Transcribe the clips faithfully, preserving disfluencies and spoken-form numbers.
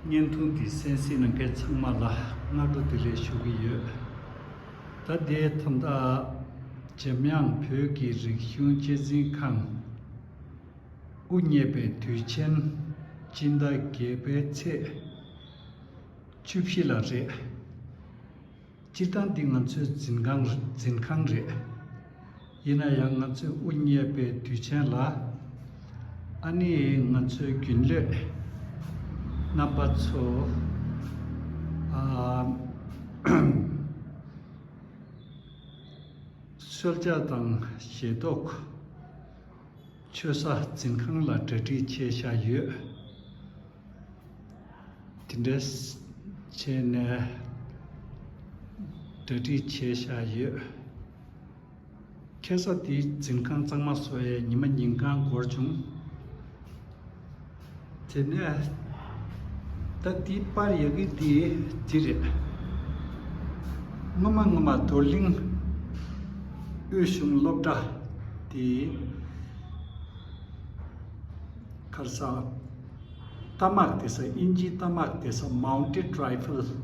བརྙན་ཐུང་འདི་གསན་གཟིགས་གནང་མཁན་ཚང་མ་ལ་སྔ་དྲོ་བདེ་ལེགས་ཞུ་གི་ཡོད། ད་ལྟའི་ད་ལྟ་འཇམ་དབྱངས་བོད་ཀྱི་རིག་གཞུང་གཅེས་འཛིན་ཁང་དབུ་བརྙེས་པའི་དུས་ཆེན་སྤྱི་ཟླ་བརྒྱད་པའི་ཚེས་བཅུ་བཞི་ལ་རེད། སྤྱིར་བཏང་འདི་ང་ཚོའི་འཛིན་ཁང་འཛིན་ཁང་རེད། ཡིན་ན་ཡང་ང་ཚོས་དབུ་བརྙེས་པའི་དུས་ཆེན་ལ་ཨ་ནི་ང་ཚོའི་རྒྱུན་ལས་རྣམ་པ་ཚོ་ཨ་གསོལ་ཇ་དང་ཞལ་ཏོག་མཆོད་ས་འཛིན་ཁང་ལ་གྲ་སྒྲིག་བྱས་བཞག་ཡོད། དེ་འདྲ་བྱས་ནས་གྲ་སྒྲིག་བྱས་བཞག་ཡོད། ཁ་སང་དེའི་འཛིན་ཁང་གཙང་མ་བཟོ་ཡས་ཉི་མ་ཉིན་གང་འགོར་བྱུང་། དེ་ནས་ད་དེའི་པར་ཡག་གི་དེ་དེ་རེད། སྔོན་མ་སྔོན་མ་རྡོར་གླིང་དབུས་གཞུང་སློབ་གྲྭ་དེ་ག་རེ་ཟ། རྟ་དམག་སྡེ་ཚན། དབྱིན་ཇིའི་རྟ་དམག་སྡེ་ཚན། Mounted Rifle སྡེ་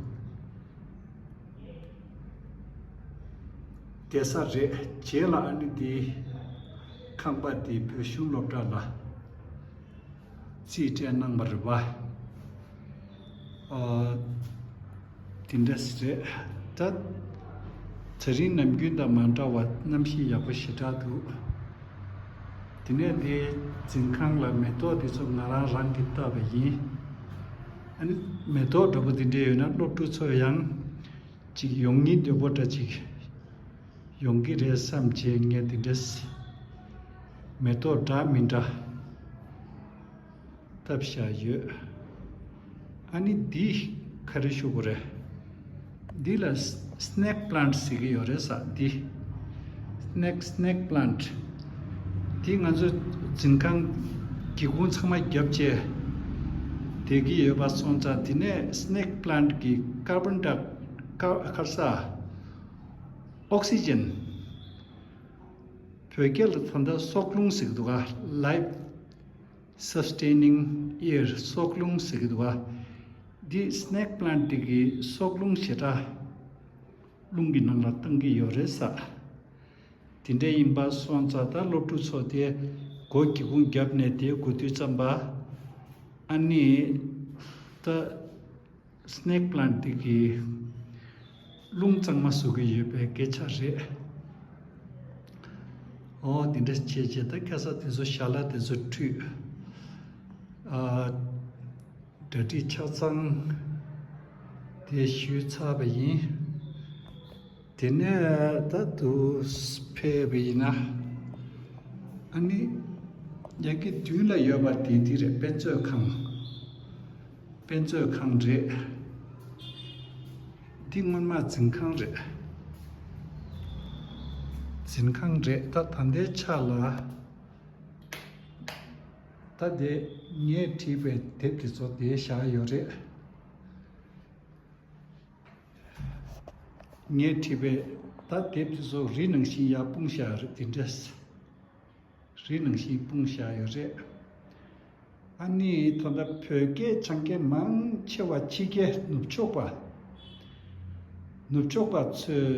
ཚན་རེད། རྗེས་ལ་ཨ་ནི་དེའི་ཁང་པ་དེ་བོད་གཞུང་སློབ་གྲྭ་ལ་རྩིས་སྤྲད་གནང་བ་རེད་པ། ཨ། དེ་འདྲ་རེད། ད་དེ་རིང་ནམ་རྒྱུན་དང་མ་འདྲ་བ་གནམ་གཤིས་ཡག་པོ་ཞེ་དྲག་འདུག། དེ་ནས་དེའི་འཛིན་ཁང་ལ་མེ་ཏོག་དེ་ཚོ་ང་རང་རང་གིས་བཏབ་པ་ཡིན། ཨ་ནི་མེ་ཏོག་འདྲ་པོ་དེ་འདྲ་ཡོད་ན་སློབ་ཕྲུག་ཚོ་ཡང་ཅིག་ཡོང་སྙིང་འདོད་པོ་འདྲ་ཅིག་ཡོང་གི་རེད་བསམ་བྱས་ངས་དེ་འདྲ་མེ་ཏོག་འདྲ་མི་འདྲ་བཏབ་བཞག་ཡོད། ཨ་ནི་འདི་ག་རེ་ཞུ་དགོས་རེད། འདི་ལ་snake plant ཟེར་གྱི་ཡོད་རེད་ས། འདི་snake snake plant འདི་ང་ཚོ་འཛིན་ཁང་སྒེའུ་ཁུང་ཚང་མ་བརྒྱབ་བྱས་བསྡད་ཀྱི་ཡོད་པ་སོང་ཙང་། དེ་ནས་snake plant གི་carbon di- ཀ- ཁ་ས་oxygen བོད་སྐད་ལ་ད་ལྟ་སྲོག་རླུང་ཟེར་གྱི་འདུག་ག Life sustaining air སྲོག་རླུང་ཟེར་གྱི་འདུག་ག་འདི་snake plant འདི་གི་སྲོག་རླུང་ཞེ་དྲག་རླུང་གི་ནང་ལ་བཏང་གི་ཡོད་རེད་ས། དེ་འདྲ་ཡིན་པ་སོང་ཙང་ད་སློབ་ཕྲུག་ཚོ་དེ་སྒོ་སྒེའུ་ཁུང་བརྒྱབ་ནས་དེ་དགོས་དུས་ཙམ་པ་ཨ་ནི་ད་snake plant འདི་གི་རླུང་གཙང་མ་བཟོ་གི་ཡོད་པའི་སྐད་ཆ་རེད། ཨོ་དེ་འདྲ་བྱས་བྱས་ད་ཁ་ས་དེ་ཚོ་ཞལ་ལག་དེ་ཚོ་ཁྲུས། ཨ། གྲ་སྒྲིག་ཆ་ཚང་དེ་ཞུས་ཚར་བ་ཡིན། དེ་ནས་ད་དུ་ཕེབས་པ་ཡིན་ན། ཨ་ནི་ཡ་གི་མདུན་ལ་ཡོད་པ་དེ་དེ་རེད། དཔེ་མཛོད་ཁང་། དཔེ་མཛོད་ཁང་རེད། འདི་སྔོན་མ་འཛིན་ཁང་རེད། འཛིན་ཁང་རེད། ད་ད་ལྟའི་ཆ་ལ་ད་དེ་ངས་བྲིས་པའི་དེབ་དེ་ཚོ་དེ་བཞག་ཡོད་རེད། ངས་བྲིས་པའི་ད་དེབ་དེ་ཚོ་རི་ནང་བཞིན་ཡར་སྤུངས་བཞག་རེད། དེ་འདྲས་རི་ནང་བཞིན་སྤུངས་བཞག་ཡོད་རེད། ཨ་ནི་ད་ལྟ་བོད་སྐད་སྦྱང་མཁན་མང་ཆེ་བ་ཕྱི་རྒྱལ་ནུབ་ཕྱོགས་པ། ནུབ་ཕྱོགས་པ་ཚོས་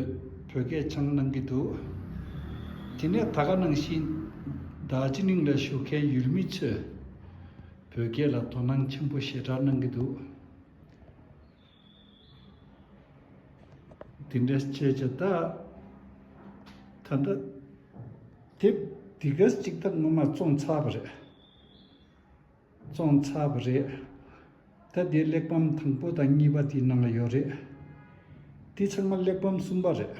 བོད་སྐད་སྦྱང་གནང་གི་འདུག། དེ་ནས་ད་ག་ནང་བཞིན་དར་ཇི་ལིང་ལ་བཞུགས་མཁན་ཡུལ་མི་ཚོས་བོད་སྐད་ལ་དོ་སྣང་ཆེན་པོ་ཞེ་དྲག་གནང་གི་འདུག། དེ་འདྲ་བྱས་བྱས་ད། ད་ལྟ་དེབ་འདི་ག་ཅིག་ད་སྔོན་མ་བཙོང་ཚར་བ་རེད། བཙོང་ཚར་བ་རེད། ད་དེ་གླེགས་བམ་དང་པོ་དང་གཉིས་པ་དེའི་ནང་ལ་ཡོད་རེད། དེ་ཚང་མ་གླེགས་བམ་གསུམ་པ་རེད།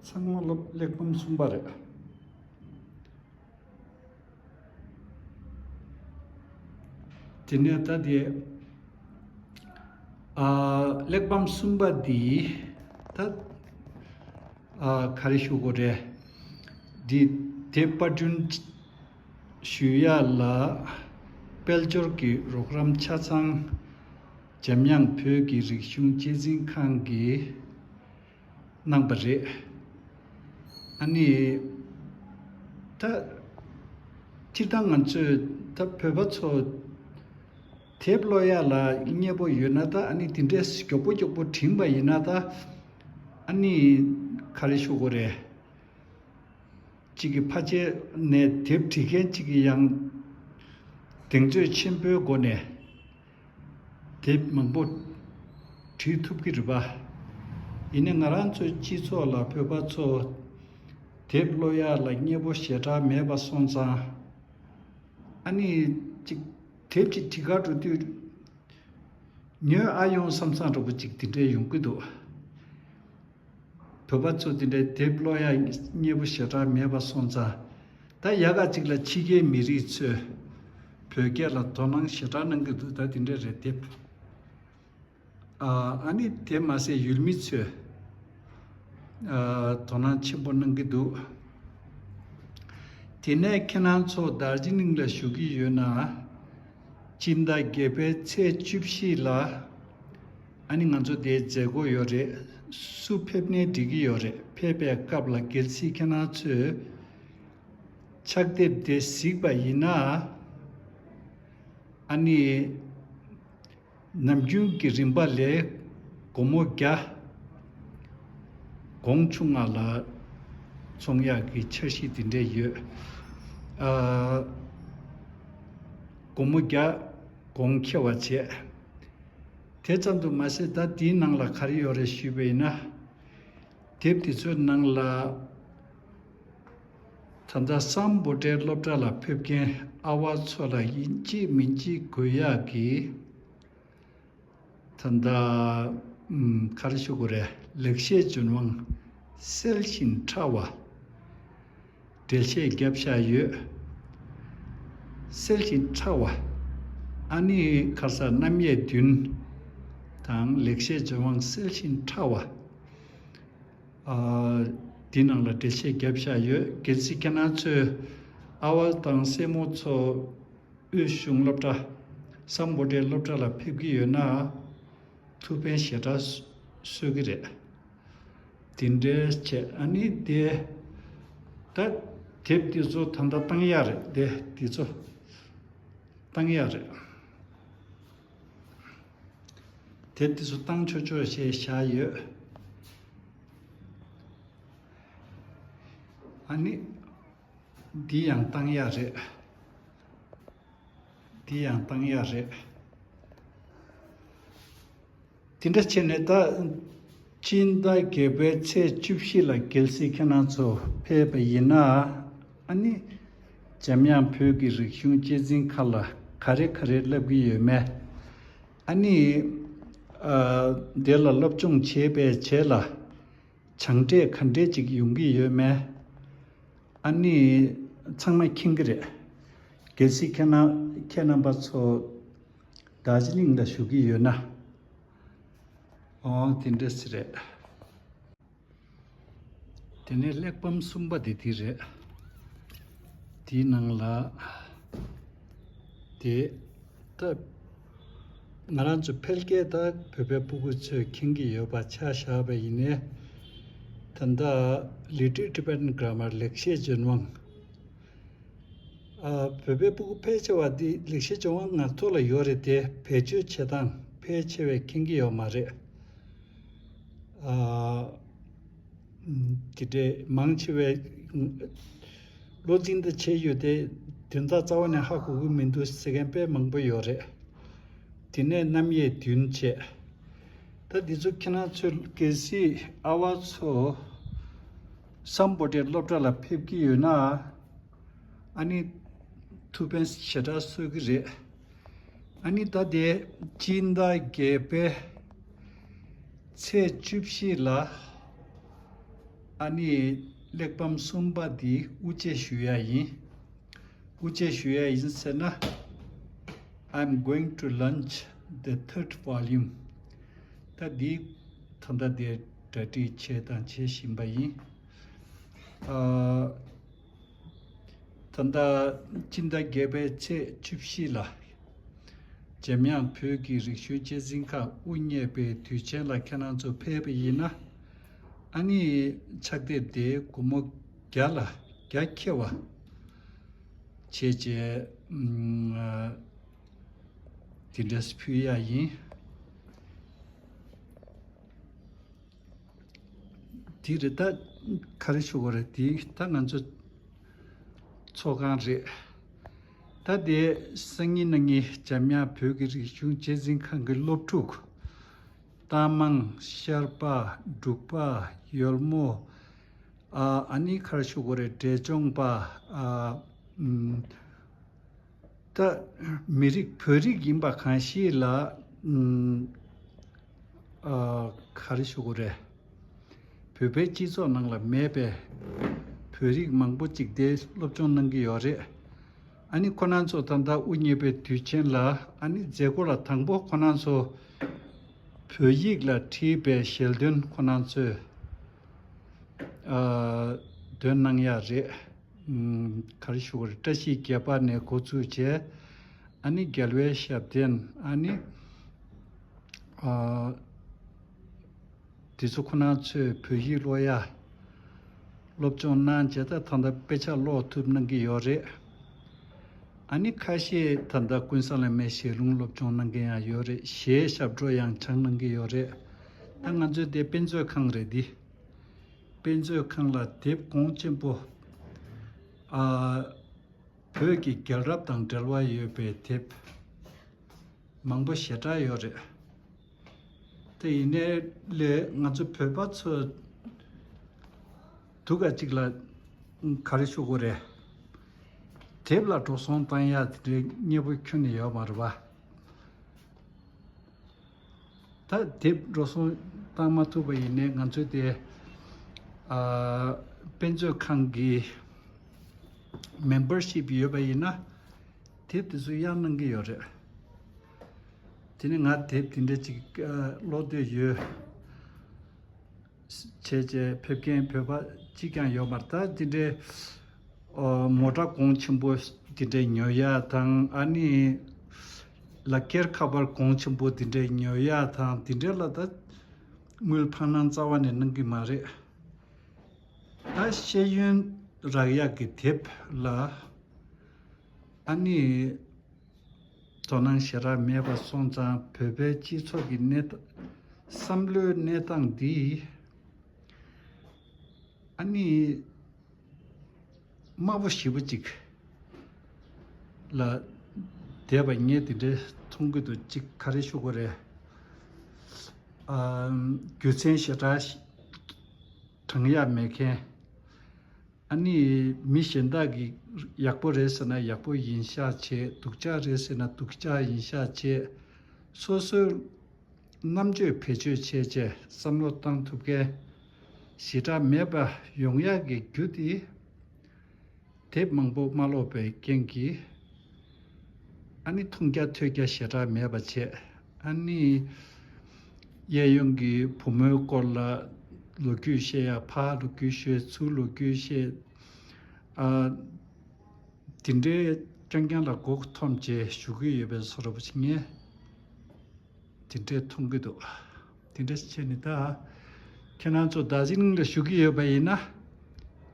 ཚང་མ་གླེགས་བམ་གསུམ་པ་རེད། དེ་ནས་ད་དེ་ཨ་གླེགས་བམ་གསུམ་པ་འདི་ད་ཨ་ག་རེ་ཞུ་དགོས་རེད། འདི་དེབ་པར་སྐྲུན་ཞུ་ཡ་ལ་དཔལ་འབྱོར་གྱི་རོགས་རམ་ཆ་ཚང་འཇམ་དབྱངས་བོད་ཀྱི་རིག་གཞུང་གཅེས་འཛིན་ཁང་གིས་གནང་པ་རེད། ཨ་ནི་ད་སྤྱིར་བཏང་ང་ཚོས་ད་བོད་པ་ཚོ་ དེབ་ཀློག་ཡག་ལ་མཉེས་པོ་ཡོད་ན་ད་ཨ་ནི་དེ་འདྲའི་མགྱོགས་པོ་མགྱོགས་པོ་བྲིས་པ་ཡིན་ན་ད་ཨ་ནི་ག་རེ་ཞུ་དགོས་རེད། གཅིག་གི་ཕལ་ཆེར་ནས་དེབ་བྲིས་མཁན་གཅིག་གི་ཡང་གདེང་ཚོད་ཆེན་པོའི་སྒོ་ནས་དེབ་མང་པོ་བྲིས་ཐུབ་ཀྱི་རེད་པ། ཡིན་ནའི་ང་རང་ཚོའི་སྤྱི་ཚོགས་ལ་བོད་པ་ཚོ་དེབ་ཀློག་ཡག་ལ་མཉེས་པོ་ཞེ་དྲག་མེད་པ་སོང་ཙང་། ཨ་ནི་ཅིག་དེབ་ཅིག་བྲིས་ག་འགྲོ་དུས་ཉོས་ཨ་ཡོང་བསམ་བསམ་འདྲ་པོ་ཅིག་དེ་འདྲས་ཡོང་གི་འདུག། བོད་པ་ཚོ་དེ་འདྲའི་དེབ་ཀློག་ཡག་མཉེས་པོ་ཞེ་དྲག་མེད་པ་སོང་ཙང་། ད་ཡག་ག་ཅིག་ལ་ཕྱི་རྒྱལ་མི་རིགས་ཚོས་བོད་སྐད་ལ་དོ་སྣང་ཞེ་དྲག་གནང་གི་འདུག། ད་དེ་འདྲས་རེད་དེབ། ཨ་ཨ་ནི་དེ་མ་ཟད་ཡུལ་མི་ཚོས་ཨ་དོ་སྣང་ཆེན་པོ་གནང་གི་འདུག། དེ་ནས་ཁྱེད་རང་ཚོ་དར་ཇི་ལིང་ལ་བཞུགས་ཀྱི་ཡོད་ན། སྤྱི་ཟླ་བརྒྱད་པའི་ཚེས་བཅུ་བཞི་ལ་ཨ་ནི་ང་ཚོ་དེའི་མཛད་སྒོ་ཡོད་རེད། སུ་ཕེབས་ནའི་འགྲིག་གི་ཡོད་རེད། ཕེབས་པའི་སྐབས་ལ་གལ་སྲིད་ཁྱེད་རང་ཚོས་ཕྱག་དེབ་དེ་གཟིགས་པ་ཡིན་ན། ཨ་ནི། ནམ་རྒྱུན་གྱི་རིམ་པ་ལས་སྒོར་མོ་བརྒྱ། གོང་ཆུང་ང་ལ་ཚོང་ཡག་གི་འཆར་གཞི་དེ་འདྲས་ཡོད། ཨ། སྒོར་མོ་བརྒྱ་གོང་ཁེ་བ་བྱས། དེ་ཙམ་དུ་མ་ཟད་ད་དེའི་ནང་ལ་ག་རེ་ཡོད་རེད་ཞུས་པ་ཡིན་ན། དེབ་དེ་ཚོའི་ནང་ལ་ད་ལྟ་སམ་བྷོ་ཊའི་སློབ་གྲྭ་ལ་ཕེབས་མཁན་ཨ་བ་ཚོ་ལ་ཡིན་གཅིག་མིན་གཅིག་དགོས་ཡག་གི། ད་ལྟ་ཨམ། ག་རེ་ཞུ་དགོས་རེད། ལེགས་བཤད་ལྗོན་དབང་གསལ་ཞིང་ཕྲ་བ་འགྲེལ་བཤད་བརྒྱབ་བཞག་ཡོད། གསལ་ཞིང་ཕྲ་བ། ཨ་ནི་ཁ་སང་རྣམ་དབྱེ་བདུན་དང་ལེགས་བཤད་ལྗོན་དབང་གསལ་ཞིང་ཕྲ་བ། ཨ། འདི་ནང་ལ་འགྲེལ་བཤད་བརྒྱབ་བཞག་ཡོད། གལ་སྲིད་ཁྱེད་རང་ཚོས་ཨ་བ་དང་སྲས་མོ་ཚོ་དབུས་གཞུང་སློབ་གྲྭ་སམ་བྷོ་ཊའི་སློབ་གྲྭ་ལ་ཕེབས་ཀྱི་ཡོད་ན་ཐུགས་ཕན་ཞེ་དྲག་གསོས་ཀྱི་རེད། དེ་འདྲའི་བྱས་ཨ་ནི་དེ་ད་དེབ་དེ་ཚོ་ད་ལྟ་བཏང་ཡག་རེད། དེ་དེ་ཚོ་བཏང་ཡག་རེད། དེབ་དེ་ཚོ་བཏང་ཆོག་ཆོག་ཞེས་བཞག་ཡོད། ཨ་ནི། འདི་ཡང་བཏང་ཡག་རེད། འདི་ཡང་བཏང་ཡག་རེད། དེ་འདྲ་བྱས་ནས་ད་སྤྱི་ཟླ་བརྒྱད་པའི་ཚེས་བཅུ་བཞི་ལ་གལ་སྲིད་ཁྱེད་རང་ཚོ་ཕེབས་པ་ཡིན་ན། ཨ་ནི་འཇམ་དབྱངས་བོད་ཀྱི་རིག་གཞུང་གཅེས་འཛིན་ཁང་ལ་ག་རེ་ག་རེ་བསླབ་ཀྱི་ཡོད་མེད། ཨ་ནི་ཨ། དེ་ལ་སློབ་སྦྱོང་བྱས་པའི་རྗེས་ལ། སྦྱང་འབྲས་ག་འདྲས་ཅིག་ཡོང་གི་ཡོད་མེད། ཨ་ནི། ཚང་མས་མཁྱེན་གྱི་རེད། གལ་སྲིད་ཁྱེད་རྣམ་ཁྱེད་རྣམ་པ་ཚོ་དར་ཇི་ལིང་ལ་བཞུགས་ཀྱི་ཡོད་ན། ཨོ་དེ་འདྲས་རེད། དེ་ནས་གླེགས་བམ་གསུམ་པ་དེ་དེ་རེད། དེའི་ནང་ལ། དེ། ད། ང་རང་ཚོ་ཕལ་སྐད་ད་བོད་པའི་སྤུ་གུ་ཚོས་མཁྱེན་གྱི་ཡོད་པ་ཆ་བཞག་པ་ཡིན་ནའི། ད་ལྟ་Little Tibetan Grammar ལེགས་བཤད་ལྗོན་དབང་། ཨ། བོད་པའི་སྤུ་གུ་ཕལ་ཆེ་བ་འདི་ལེགས་བཤད་ལྗོན་དབང་ངག་ཐོག་ལ་ཡོད་རེད་དེ་བེད་སྤྱོད་བྱེད་སྟངས་ཕལ་ཆེ་བས་མཁྱེན་གྱི་ཡོད་མ་རེད། ཨ། དེ་འདྲའི་མང་ཆེ་བས་བློ་འཛིན་ད་བྱས་ཡོད་དེ་དོན་དག་རྩ་བ་ནས་ཧ་གོ་གི་མི་འདུག་ཟེར་མཁན་དཔེ་མང་པོ་ཡོད་རེད། དེ་ནས་རྣམ་དབྱེ་བདུན་བྱས། ད་འདི་ཚོ་ཁྱེད་རང་ཚོས་གལ་སྲིད་ཨ་བ་ཚོ་སམ་བྷོ་ཊའི་སློབ་གྲྭ་ལ་ཕེབས་ཀྱི་ཡོད་ན། ཨ་ནི་ཐུགས་ཕན་ཞེ་དྲག་གསོས་ཀྱི་རེད། ཨ་ནི་ད་དེ་སྤྱི་ཟླ་བརྒྱད་པའི་ཚེས་བཅུ་བཞི་ལ་ཨ་ནི་གླེགས་བམ་གསུམ་པ་འདི་དབུ་འབྱེད་ཞུ་ཡ་ཡིན། དབུ་འབྱེད་ཞུ་ཡ་ཡིན་ཟེར་ན། I'm going to launch the third volume. ད་འདི་ད་ལྟ་དེ་གྲ་སྒྲིག་བྱས་དང་བྱེད་བཞིན་པ་ཡིན། ཨ། ད་ལྟ་སྤྱི་ཟླ་བརྒྱད་པའི་ཚེས་བཅུ་བཞི་ལ་འཇམ་དབྱངས་བོད་ཀྱི་རིག་གཞུང་གཅེས་འཛིན་ཁང་དབུ་བརྙེས་པའི་དུས་ཆེན་ལ་ཁྱེད་རང་ཚོ་ཕེབས་པ་ཡིན་ན། ཨ་ནི་ཕྱག་དེབ་དེ་སྒོར་མོ་བརྒྱ་ལ་བརྒྱ་ཁེ་བ་བྱས་རྗེས། ཨ། དེ་འདྲས་ཕུལ་ཡ་ཡིན། དེ་རེད། ད་ག་རེ་ཞུ་དགོས་རེད། དེ་ད་ང་ཚོ་ཚོགས་ཁང་རེད། ད་དེ་སང་ཉིན་གནངས་ཉིན་འཇམ་དབྱངས་བོད་ཀྱི་རིག་གཞུང་གཅེས་འཛིན་ཁང་གི་སློབ་ཕྲུག་རྟ་མང་ཤར་པ། འབྲུག་པ། ཡོལ་མོ། ཨ་ཨ་ནི་ག་རེ་ཞུ་དགོས་རེད། འབྲས་ལྗོངས་པ། ཨ་ཨམ། ད་མི་རིགས་བོད་རིགས་ཡིན་པ་གང་ཞིག་ལ་ཨམ། ཨ་ག་རེ་ཞུ་དགོས་རེད། བོད་པའི་སྤྱི་ཚོགས་ནང་ལ་མེད་པའི་བོད་རིགས་མང་པོ་ཅིག་དེ་སློབ་སྦྱོང་གནང་གི་ཡོད་རེད། ཨ་ནི་ཁོ་རང་ཚོ་ད་ལྟ་དབུ་བརྙེས་པའི་དུས་ཆེན་ལ། ཨ་ནི་མཛད་སྒོ་ལ་དང་པོ་ཁོ་རང་ཚོ་བོད་ཡིག་ལ་བྲིས་པའི་ཞལ་འདོན་ཁོ་རང་ཚོས་ཨ་འདོན་གནང་ཡ་རེད། ཨམ། ག་རེ་ཞུ་དགོས་རེད། བཀྲ་ཤིས་བརྒྱད་པ་ནས་འགོ་ཚུགས་བྱས། ཨ་ནི་རྒྱལ་བའི་ཞབས་བརྟན། ཨ་ནི་ཨ་དེ་ཚོ་ཁོ་རང་ཚོས་བོད་ཡིག་ཀློག་ཡ་སློབ་སྦྱོང་གནང་བྱས། ད་ད་ལྟ་དཔེ་ཆ་ཀློག་ཐུབ་གནང་གི་ཡོད་རེད། ཨ་ནི་ཁ་ཤས་ད་ལྟ་ཀུན་བཟང་བླ་མའི་ཞལ་ལུང་སློབ་སྦྱོང་གནང་མཁན་ཡང་ཡོད་རེད། གཞས་ཞབས་བྲོ་ཡང་སྦྱང་གནང་གི་ཡོད་རེད། ད་ང་ཚོའི་དེ་དཔེ་མཛོད་ཁང་རེད་འདི། དཔེ་མཛོད་ཁང་ལ་དེབ་གོང་ཆེན་པོ། ཨ་བོད་ཀྱི་རྒྱལ་རབས་དང་འབྲེལ་བ་ཡོད་པའི་དེབ་མང་པོ་ཞེ་དྲག་ཡོད་རེད། དེ་ཡིན་ནའི་ལས་ང་ཚོ་བོད་པ་ཚོ་སྡུག་ག་ཅིག་ལ་ག་རེ་ཞུ་དགོས་རེད། དེབ་ལ་འགྲོ་སོང་བཏང་ཡ་དེ་འདྲའི་མཉེས་པོ་ཁྱོན་ནས་ཡོད་མ་རེད་པ། ད་དེབ་འགྲོ་སོང་བཏང་མ་ཐུབ་པ་ཡིན་ནའི་ང་ཚོའི་དེ་ཨ་དཔེ་མཛོད་ཁང་གི་མེམ་བར་ཤིབ་ཡོད་པ་ཡིན་ན། དེབ་དེ་ཚོ་གཡར་གནང་གི་ཡོད་རེད། དེ་ནི་ང་དེབ་དེ་འདྲ་ཅིག་ཨ་ཀློག་འདོད་ཡོད་བྱས་བྱས་ཕེབས་མཁན་བོད་པ་གཅིག་ཀྱང་ཡོད་མ་རེད། ད་དེ་འདྲའི་ཨོ་མོ་ཊ་གོང་ཆེན་པོ་དེ་འདྲའི་ཉོ་ཡ་དང་། ཨ་ནི་ལག་འཁྱེར་ཁ་པར་གོང་ཆེན་པོ་དེ་འདྲའི་ཉོ་ཡ་དང་། དེ་འདྲའི་ལ་ད་དངུལ་འཕང་ལམ་རྩ་བ་ནས་གནང་གི་མ་རེད། ད་ཤེས་ཡོན་རག་ཡག་གི་དེབ་ལ་ཨ་ནི་དོ་སྣང་ཞེ་དྲག་མེད་པ་སོང་ཙང་། བོད་པའི་སྤྱི་ཚོགས་ཀྱི་གནས་སྟངས། བསམ་བློའི་གནས་སྟངས་འདི་ཨ་ནི་དམའ་པོ་ཞེ་པོ་ཅིག་ལ་བསྡད་པ་ངས་དེ་འདྲའི་མཐོང་གི་འདུག་ཅིག་ག་རེ་ཞུ་དགོས་རེད། ཨ་རྒྱུ་མཚན་ཞེ་དྲག་དྲང་ཡག་མེད་མཁན། ཨ་ནི་མི་གཞན་དག་གིས་ཡག་པོ་རེད་ཟེར་ན་ཡག་པོ་ཡིན་ཤག་བྱས། སྡུག་ཅག་རེད་ཟེར་ན་སྡུག་ཅག་ཡིན་ཤག་བྱས། སོ་སོའི་རྣམ་དཔྱོད་བེད་སྤྱོད་བྱས་བྱས་བསམ་བློ་བཏང་ཐུབ་མཁན་ཞེ་དྲག་མེད་པ་ཡོང་ཡག་གི་རྒྱུ་དེ། དེབ་མང་པོ་མ་ཀློག་པའི་རྐྱེན་གྱིས། ཨ་ནི་མཐོང་རྒྱ་ཐོས་རྒྱ་ཞེ་དྲག་མེད་པ་བྱས། ཨ་ནི་གཡས་གཡོན་གྱི་བུ་མོའི་སྐོར་ལ་ལོ་རྒྱུས་བཤད་ཡ། ཕར་ལོ་རྒྱུས་བཤད། ཚུར་ལོ་རྒྱུས་བཤད། ཨ་དེ་འདྲའི་རྐྱང་རྐྱང་ལ་མགོ་འཐོམས་བྱས་བཞུགས་ཀྱི་ཡོད་པའི་བཟོ་འདྲ་པོ་ཅིག་ངས་དེ་འདྲའི་མཐོང་གི་འདུག་དེ་འདྲ་བྱས་ནས་ད་ཁྱེད་རང་ཚོ་རྡོ་རྗེ་གླིང་ལ་བཞུགས་ཀྱི་ཡོད་པ་ཡིན་ན།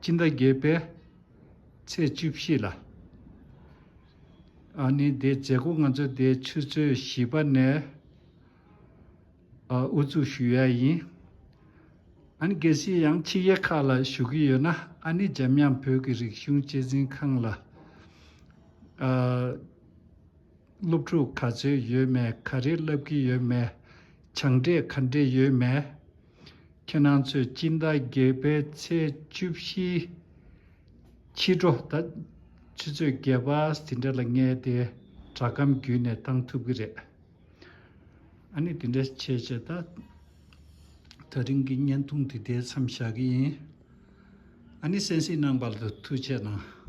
སྤྱི་ཟླ་བརྒྱད་པའི་ཚེས་བཅུ་བཞི་ལ། ཨ་ནི་དེ་མཛད་སྒོ་ང་ཚོ་དེ་ཆུ་ཚོད་བཞི་པ་ནས་ཨ་དབུ་འཛུགས་ཞུ་ཡ་ཡིན། ཨ་ནི་གལ་སྲིད་ཡང་ཕྱི་རྒྱལ་ཁག་ལ་བཞུགས་ཀྱི་ཡོད་ན། ཨ་ནི་འཇམ་དབྱངས་བོད་ཀྱི་རིག་གཞུང་གཅེས་འཛིན་ཁང་ལ་ཨ་སློབ་ཕྲུག་ག་ཚོད་ཡོད་མེད། ག་རེ་བསླབ་ཀྱི་ཡོད་མེད། སྦྱང་འབྲས་ག་འདྲས་ཡོད་མེད། ཁྱེད་རང་ཚོས་སྤྱི་ཟླ་བརྒྱད་པའི་ཚེས་བཅུ་བཞི་ཕྱི་དྲོ། ད་ཆུ་ཚོད་བརྒྱད་པ་དེ་འདྲ་ལ་ངས་དེ་སྦྲག་སྒམ་བརྒྱུད་ནས་བཏང་ཐུབ་ཀྱི་རེད། ཨ་ནི་དེ་འདྲ་བྱས་བྱས་ད་ད་རིང་གི་བརྙན་ཐུང་དེ་དེ་མཚམས་བཞག་གི་ཡིན། ཨ་ནི་གསན་གཟིགས་གནང་བ་ལ་ཐུགས་རྗེ་གནང་།